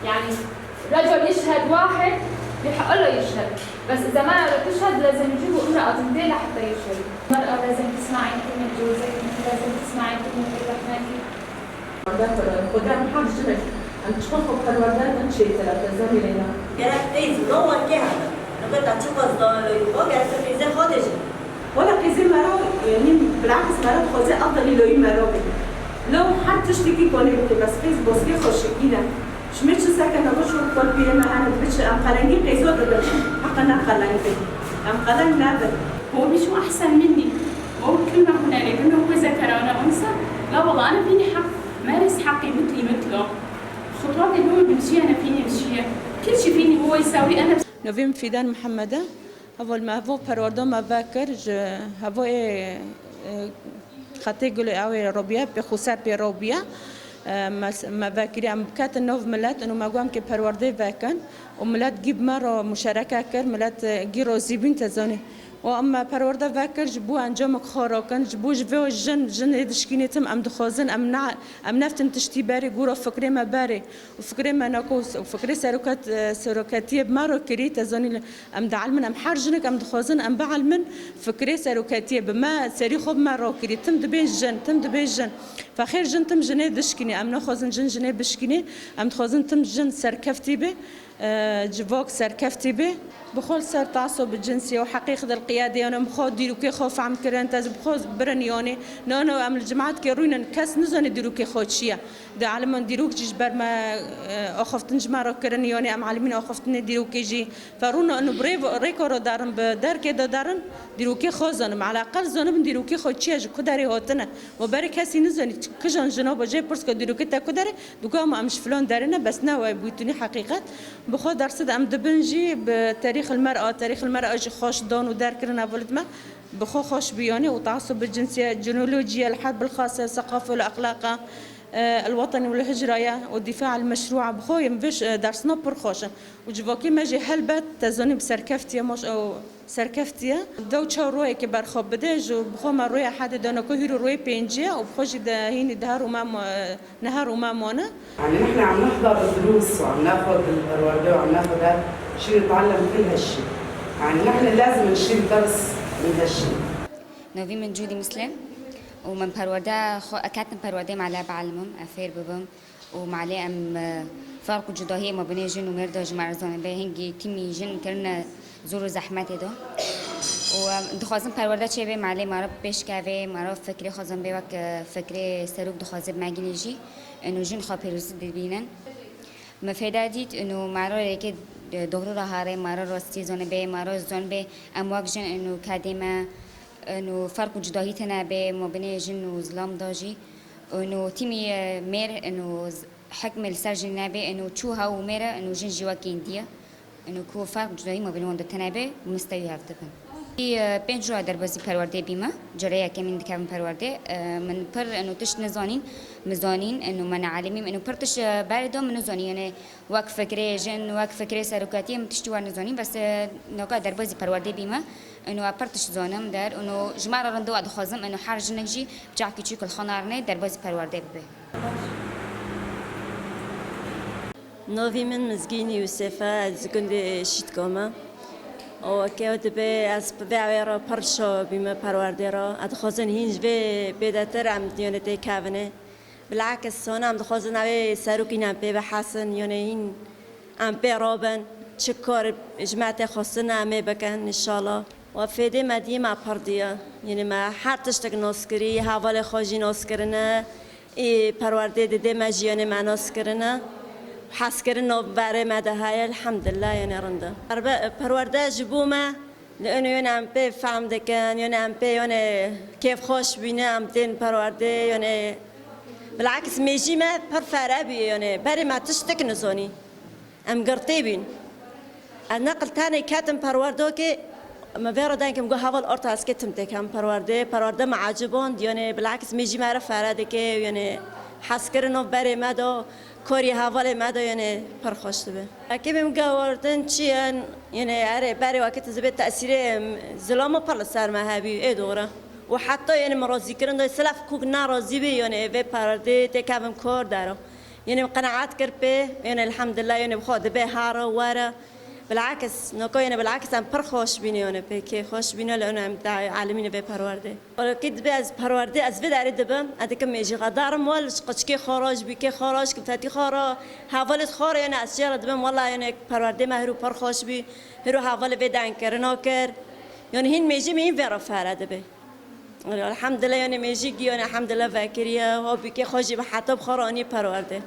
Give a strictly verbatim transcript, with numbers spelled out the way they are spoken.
يعني رجل يشهد واحد بحق له يشهد، بس إذا ما قدرت تشهد لازم يجيبوا امرأة زنديلة حتى يشهد. المرأة لازم تسمعي كلمة جوزك، أنت لازم تسمعي كلمة الرحمن. Xwedem her jinek em çiqa xwe perwerde bin çêtir e, te zanî Leyla. Gerek qîz no wekê hebe. Nûke ta çiqas dano lo yuxo, gerek tu qîzê xwe de jî. Wela qîzê mero, yanî bilakis mero dixwaze ev delîloyî mero bê. Lo her tiştekî konê bike, bes qîz boskê xwe şikîne. Ji me çi seke nexweş û xwelpîrê me hene dibiçi, em qelengî qîzo dibin. Heqe ne qeleng bin. Em qeleng nebin. هو مش أحسن مني، هو كلمة هنا لكنه هو ذكر، أنا أنثى. لا والله، أنا فيني حق مارس حقي مثلي مثله. خطواتي هو بمشي، أنا فيني أمشيها. كل شي فيني هو يساوي، أنا بس. Novê min Fîdan Mihemed e. Heval me hevo perwarda me vekir ji hevoyê, e, xetê gulê ew ê robiye, pê xûser pê robiye. E, me, me vekirî em biketin nov milet, û me got em kê perwardê vekin. Û milet gî bi me re muşereke kir, milet, e, gî rozî bîn, te zanî. Û em me perwarde vekir ji bo encamek xwe rakin, ji bo ji vê jin, jin ê dişkînê tim em dixwazin, em ne, em neftin tiştî berê, gora fikrê me berê. Û fikrê me nako, û fikrê seroket, e, seroketiyê bi me re kirî, te zanî li, em dielmin, em her jinik em dixwazin, em bielmin, fikrê seroketiyê bi me, serî xwe bi me re kirî. Tim dibê jin, tim dibê jin. Fexêr jin tim jinê dişkînê, em naxwazin jin jinê bişkînê, em dixwazin tim jin serkeftî be. E, civak serkeftî be, bi xwe li ser tasob cinsî û heqê xwe dilqiyedê, yanê bi xwe dîrokê xwe fehm kirin, te bi xwe birin, yanê na, na, em li cimatkê rûnin, kes nizane dîrokê xwe çi ye. Di eliman dîrok jî ji ber me, e, axaftin ji me re kirin, yanê em elimîn axaftinê dîrokê jî ferûna û bi rê-, rêka re derin, bi derkê de derin, dîrokê xwe zanin. Eleqel zanibin dîrokê xwe çi ye, ji ku derê hatine. Ma berê kesî nizanî, kijan jina bajê pirs ke dîrokê te ku derê, Dûka ma em ji filan derê ne, bes ne wê bûyî tunî heqîqet. Bi xwe dersi de em dibin jî bi terîx il mer'a, terîx il mer'a jî xweş dan û derkirin evolît me. Bi xwe xweş bûyane û taasub bi cinsî, cinolojî, el herb il xase, seqafe û exlaqa, e, el wetenî û el hicra ye û dîfa el meşrû'a. Bi xwe em vê, e, dersina pir xweş in. Û civakê me jî helbet te zanî bi serkeftiye maş-, ew Serkeftiye. Dew çar royekê berxwe bide, ji bo xwe me roya hedê dana ku hîro royê pêncî ye û bi xwe jî de hînî diher û me mo-, neher û me mane. يعني نحن عم نحضر دروس وعم ناخذ البرواردة وعم ناخذ هاد، شو نتعلم كل هالشي. يعني نحن لازم نشيل درس من هالشي. Navî min Cûdî Mislê û min perwerde xwe, ketim perwerdeyê me le bielmim, ez fêr bibim. û malê em, e, ferq û cudahiyê mabênê jin û mêr de ji me re zanibê, hingî tîmî jin kirine zor û zehmetê de. Û em dixwazin perwerde çêbê, malê me re pêşkevê, me re fikrê xwezin bê wek, e, fikrê serok dixwaze bi me gînê jî. Eno jin xwe pêrozî dibînin. Me fêde dît, eno me re rêkê, e, doğru re harê, me re rastî zanibê, me re zanibê, em wek jin eno kedê me, eno ferq û cudahî tune bê mabênê jin û zilam de jî. Û no tîmî, e, mêr, û no z-, hikmê li ser jin nebe, û no çû hew û mêr e, û no jin jî wek êndî ye. Û no ku ferq cudayî mabên wan de tune be, mistewî hev dibin. Î, e, pênc roja derbasî perwerdeyê bîme, cure yekemîn dikevim perwerdê. E, min pir, û no tişt nizanîn, min zanîn, û no me neelimîm, û no pir tişt, e, berê da min nizanî, yanê wek fikrê jin, wek fikrê seroketiyê min tiştî wer nizanîn, bes, e, noka derbasî perwerdê bîme, û no pir tişt zanim der, û no ji me re rind e, dixwazim, û no her jinik jî Cahkî çûk li xwe narinê derbasî perwerdê bibe. Navî min Mizgînî Yûsef e, ez ji gundê Şîtka me. Û weke ew dibe ez bi vê ewê re pir şa bîme perwerdê re. Ez dixwazin hîn ji vê bêdetir em diyane têkevine. Bilakis hona em dixwazin ew ê serokî ne em pê bihesin, yanê hîn Em pê rabin, çi kar ji me tê xwestin em ê bikin, înşallah. Wa fêdê me dî me pir diye. Yanî me her tiştek nas kirî, hevalê xwe jî nas kirine, ê perwerdê didê me jî yanî me nas kirine. Hezkirin nav berê me de heye, elhamdulillah, yanî rind e. Perbe-, perwerde ji bo me, li eno yanî em pê fehm dikin, yanî em pê yanî kêfxweş bîne, em tên perwerdê, yanî bilakis mêjî me pir fere bûye, yanî berê me tiştek nizanî. Em girtê bîn. Ez neqil tenê ketim perwerdokê, me vê re deng kim got heval orta ez ketim têkem perwerdê, perwerde me eciband, yanê bilakis mêjî me re fere dike, yanê hezkirin nav berê me de, korî hevalê me de, yanê pir xweş dibe. Ekê bim gewardin çi ye, yanê erê berê wekî tu zibê tesîrê zilama pir li ser me hebî, ê doğru. Û heta yanê min razîkirin de, selef kuk ne razî bî, yanê vê perwerdê têkevim kor dero. Yanî qenaet kir pê, yanî elhamdulillah, yanî bi xwe dibe hara were. Bilakis, noka yanî bilakis em pir xweş bîne, yanî pê kê xweş bîne, le yanî em da alimîne vê perwerdê. Wala kî dibe ez perwerdê, ez vê derê dibim, ez dikim mêjî xwe darim, wal ji qiçkê xwe re, ji bîkê xwe re, ji kifetî xwe re, hevalêt xwe re, yanî ez jê re dibim, wala yanî perwerdê me hiro pir xweş bî, hiro hevalê vê denkirina kir. Yanî hîn mêjî me hîn vê re fere dibe. Elhamdulillah, yanî mêjî gî, yanî elhamdulillah vekiriye, ha bîkê xwe jî bi heta bi xwe re anî perwerdê.